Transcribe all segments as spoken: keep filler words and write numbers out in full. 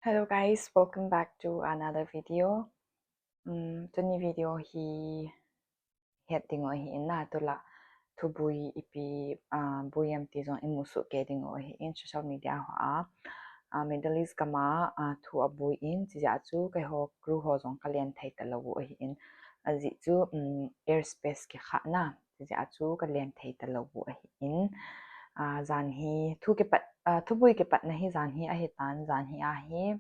Hello guys, welcome back to another video. Um, tuni video hi het ding u ahi in na, tulai thubui ipi, ah, bui em ti jong imu soh kei ding u ahi in, social media hoa, ah, Middle East gam a, ah, thu abui in, chijeh a chu keiho crew ho jong kalen thei talou u ahi in, ajeh chu, um, airspace kikhah na, chijeh a chu kalen thei talou u ahi in, ah, jan hi thu kipat, ah, thubui kipatna hi jan hi ahi tan, jan hi ahi.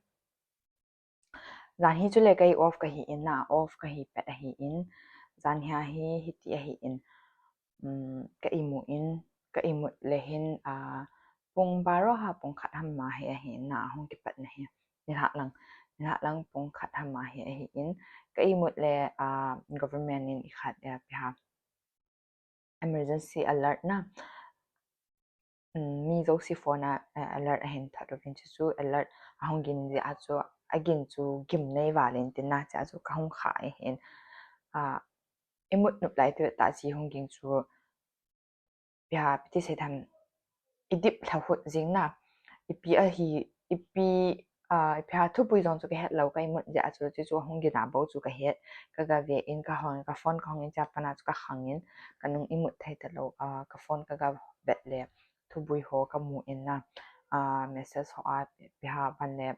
Jan hi chule kei off kahi in na, off kahi pet ahi in, jan hi ahi, hiti ahi in, um, ka imu in, ka imut le hin, ah, pung baro ha pung khat ham ma hi ahi in na, hung kipatna hi. Nilhah lang, nilhah lang pung khat ham ma hi ahi in, ka imut le, ah, government in ikhat, eh, ipi ham, emergency alert na. Um, mi jouse phone a, eh, alert ahin thot uvin, chuchu alert ahung gin jeh a chu, agin chu gimnei val in tin na, chea chu kahung khah ahi in. Ah, imut nop lai tah tah chu hung ging chu, ipi ham, ipi ti sei diham, idip lha hut jing na, ipi ahi, ipi, ah, ipi ham thubui jong chu kahet lou, ka imut jeh a chu, chuchu ahung gin a bou chu kahet, kaga ve in, kahong in, ka phone kahong in, chea pat a chu kakhang in, kanung imut thei talou, ah, ka phone kaga vet le, thubui ho kamu in na, ah, message hoa, ipi ham, aban le,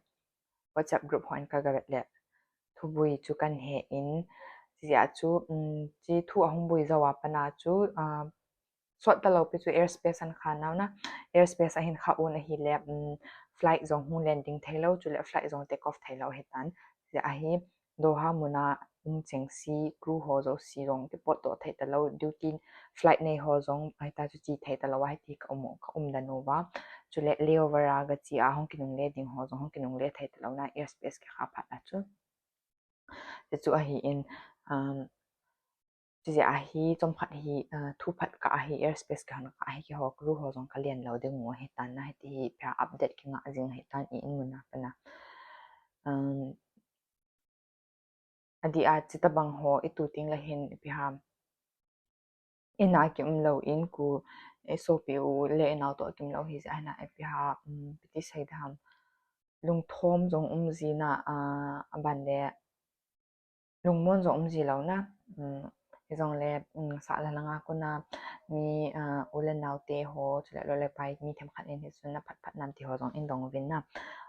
WhatsApp group hoa kaga vet le, thubui chu kahe in, chijeh a chu, um, chu thu ahung bui jou a pat a chu, ah, sot talou pi chu airspace ahin khah nau na, airspace ahin khah un ahile, um, flight jong hung landing thei lou, chule flight jong take off thei lou ahi tan, chijeh a hi, Doha mun a um chengse crew ho jouse jong kipotdoh thei talou, duty flight nei ho jong ahita chu che thei talou a hiti ka um, ka um dan uva. Chule layover a gache a hung kinungle ding ho jong hung kinungle thei talou na, airspace kikhah phat a chu. Chuchu ahi in, um, chijeh a hi, chomkhat hi, ah, thu phat kah a hi, airspace kihon kah a hi, keiho crew ho jong kalen lou ding u ahi tan na, hiti hi ipi ham update kingah jing ahi tan, i in mun a pat a. Um, adeh a, chuti tabang ho itu teng le hin ipi ham, in a kium lou in, kho, eh, sopi u le inao toh kium lou hijeh a hin na, ipi ham, um, ipi ti sei diham, lungthim jong um ji na, ah, aban le, lungmon jong um ji lou na, um, hijongle, um, sahlang a kon a mi, ah, u le nao te ho, chule loi le pai mi themkhat in hichu na phat phat nam ti ho jong in dong uvin na.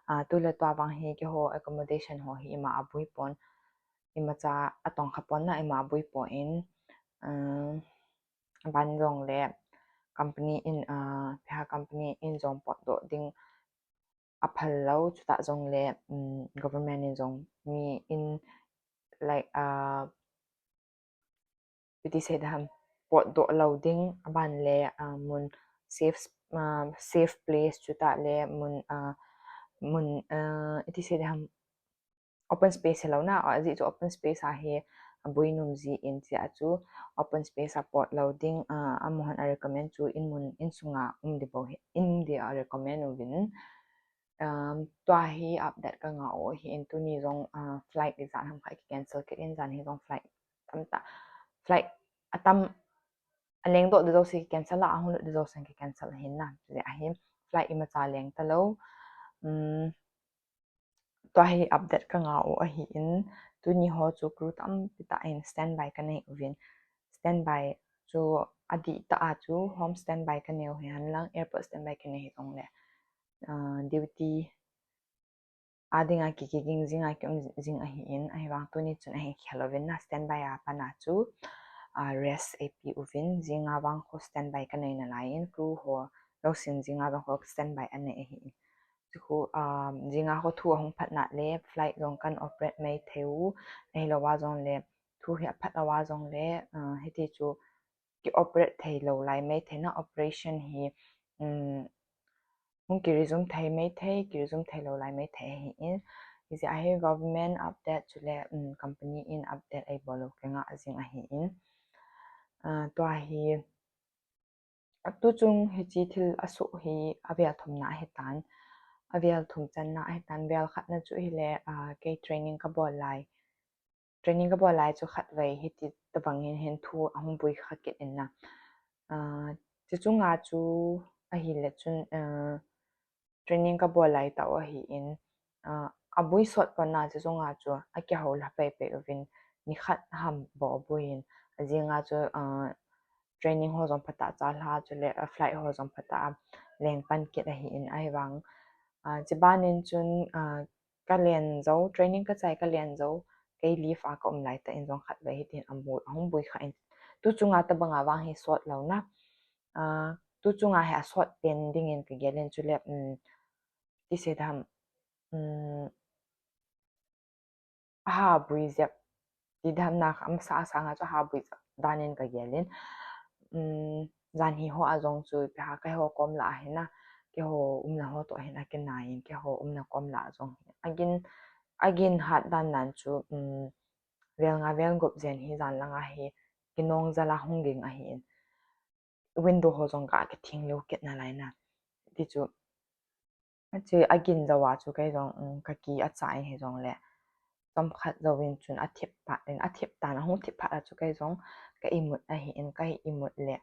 Ah, tule tua vang hi keiho accommodation ho hi ima abui pon, imacha atong kha pon na, ima abui pon, um, aban jongle company in, ah, ipi ham company in jong potdoh ding aphal lou, chutah jongle, um, government in jong mi in, like, ah, ipi ti sei diham, potdoh lou ding, aban le, ah, mun safe, ah, safe place chutah le mun, ah, mun, ah, ipi ti sei diham, open space hilou na, ajeh chu open space a hi abui nom ji in, chea chu open space a pot lou ding, ah, amahon a recommend chu in mun, in sunga um ding bou hi, in ding a recommend uvin. Um, tua hi update kangah u ahi in, tuni jong, ah, flight ijat ham khat kicancel kit in, jan hi jong flight tamtah, flight atam, alengdoh ding jouse kicancel a, ahung lut ding jouse kicancel ahi na, chijeh a hi flight imacha leng talou. Um, tua hi update kangah u ahi in, tuni ho chu crew tampi tah in standby kanei uvin, standby chu adih tah a chu home standby kanei u hi hen lang, airport standby kanei hijongle, ah, duty a dinga ki, kiging jinga kium jing ahi in, ahivang tuni chun ahin khel uvin na, standby a pat a chu, ah, rest eipe uvin, jing a vang kho standby kanei nalai in, crew ho jousen jing a vang kho standby anei ahi in. Chukhu, um, jing a kho thu ahung phat na le flight jong kan operate mai thei u, ahilou a jongle thu hi aphat lou a jongle, uh, hiti chu ki operate thei lou lai mai thei na, operation hi, um, hung ki resume thei mai thei, ki resume thei lou lai mai thei ahi in. Hijeh a hi government update chule, um, company in update eibol u kangah jing ahi in. Uh, tua hi, atu chung hiche thil asoh hi avel thumna ahi tan, avel thum channa ahi tan, vel khatna chu hile, ah, kei training kabol lai, training kabol lai chu khatvei hiti tabang in hin thu ahung bui kha kit in na. Ah, chuche chunga chu ahile chun, ah, training kabol lai tah u ahi in, ah, abui sot pon na chu jong a chu akihou lha peipei uvin, nikhat ham bou abui in, ajing a chu, ah, training ho jong phatah a cha lha, chule, ah, flight ho jong phatah a leng pan kit ahin, ahivang, ah, chuban in chun, ah, ka len jou, training ka chai ka len jou, kei leave a ka um lai tah in jong khatvei hitin abui, ahung bui kha in. Tu chunga tabang a vang hi sot lou na. Ah, tu chunga hi asot pen ding in ka gel in chule, um, ti sei dam, um, aha bui jep, ti dam na kha, amasa asang a chu aha bui jep dan in ka gel in. Um, jan hi ho a jong chu ipi ham, keiho kom lah a hin a, keiho umna ho toh hin a kinai in, keiho umna kom lah a jong hin. Agin, agin hat dan nan chu, um, vel nga vel gup jen hi jan lang a hi kinong jal a hung ging ahin. Window ho jong ka kithing lou kit nalai na. Ti chu, chu agin jou a chu kei jong, um, ka ki acha in hijongle, chomkhat jouvin chun athip phat in, athip tan, ahung thip phat a chu kei jong ka imut ahin, ka imut le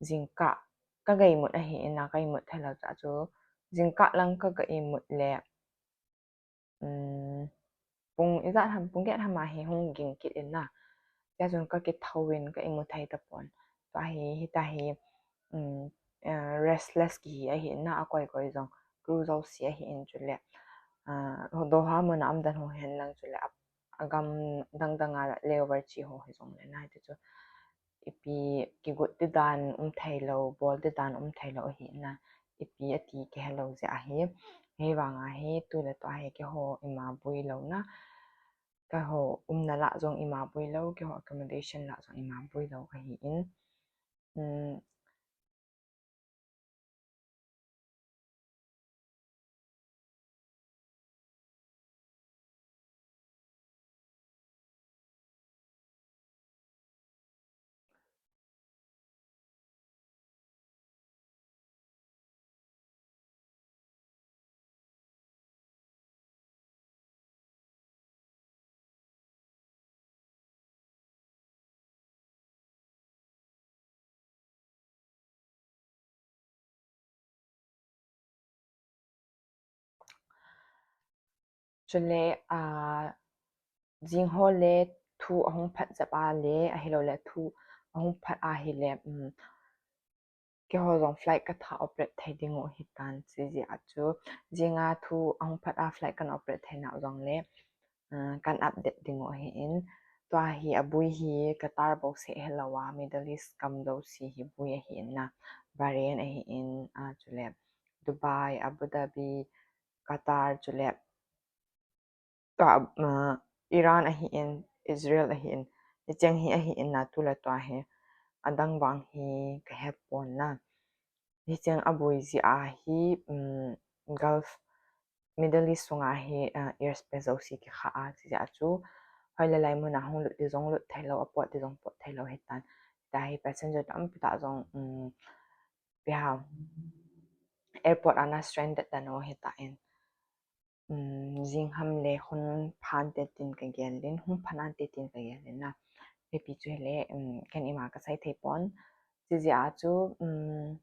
jingkah, ka ga imut ahin a, ka imut thei lou cha chu jingkah lang ka ga imut le, um, pung ijat ham, pung get ham a hi hung ging kit in na. Tia chun ka kitho in ka imu thei tapon. Tua hi, hita hi, um, eh, restless kihi ahin na, akoi koi jong, crew jouse ahin chule. Ah, Doha mun a um dan ho hen lang chule, a, agam dang dang a layover chi ho hijongle na, hiti chu ipi kigot ti dan um thei lou, bol ti dan um thei lou ahin na, ipi ati kihe lou jeh ahi. Hivang a hi, tu le tua hi keiho ima bui lou na, keiho umna lah jong ima bui lou, keiho accommodation lah jong ima bui lou ahin. Um, Chule, ah, jing ho le thu ahung phat jep a le, ahilou le thu ahung phat ahile, um, keiho jong flight ka tha operate thei ding u ahitan, chujeh a chu, jing a thu ahung phat a flight kan operate thei nau jongle, ah, kan update ding u ahin. Tua hi abui hi Qatar bou seh hilou a, Middle East gam jouse hi bui ahin na, Bahrain ahin, ah, chule Dubai, Abu Dhabi, Qatar, chule ka, ah, Iran ahin, Israel ahin, hicheng hi ahin na, tu le tua hi adang vang hi ka hepon na. Hicheng abui jeh a hi, um, Gulf, Middle East sunga hi, ah, airspace jouse kikha a, chujeh a chu, hoilai lai mun a hung lut ti jong lut thei lou, apot ti jong pot thei lou ahitan. Tua hi passenger tampi tah jong, um, ipi ham, airport a na stranded dan u ahitan. Um, jing ham le hung phan te tin ka gel in, hung phan ante tin ka gel in na. Ipi chu hile, um, ken ima ka sei thei pon. Chujeh a chu, um,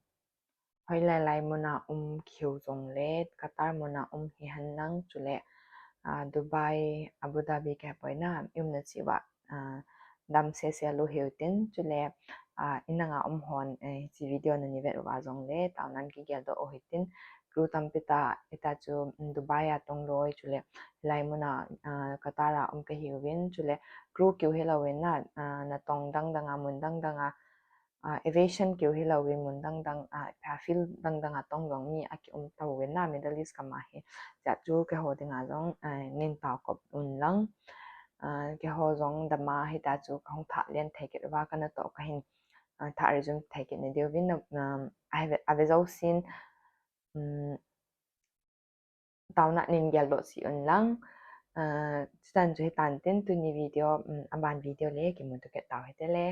hoilai lai mun a um kihiu jongle, Qatar mun a um hihen lang chule, ah, Dubai, Abu Dhabi kihepoi na, i umna cheh uva, ah, dam sese lou hiu tin, chule, ah, inlanga um hon, eh, hiche video nani vet uva jongle, taona kigel doh u hitin, crew tampi tah, hita chu, um, Dubai a tong loi, chule, hilai mun a, ah, Qatar a um kahiuvin, chule, crew kiu hilouvin na, ah, natong dang dang a, mun dang dang a, ah, aviation kiu hilouvin mun dang dang, ah, field dang dang a tong jong mi akium tauvin na Middle East gam a hi. Chujeh chu keiho dinga jong, ah, nei taokop un lang. Ah, keiho jong dam a hita chu kahung thah len thei kit uva, ka natoh kahin, ah, thah resume thei kit na diuvin, um, ave, ave jousen, um, taona nei gel doh cheh un lang. Ah, chutan chu hitan tin tuni video, um, aban video le kimu to kit tau hite le.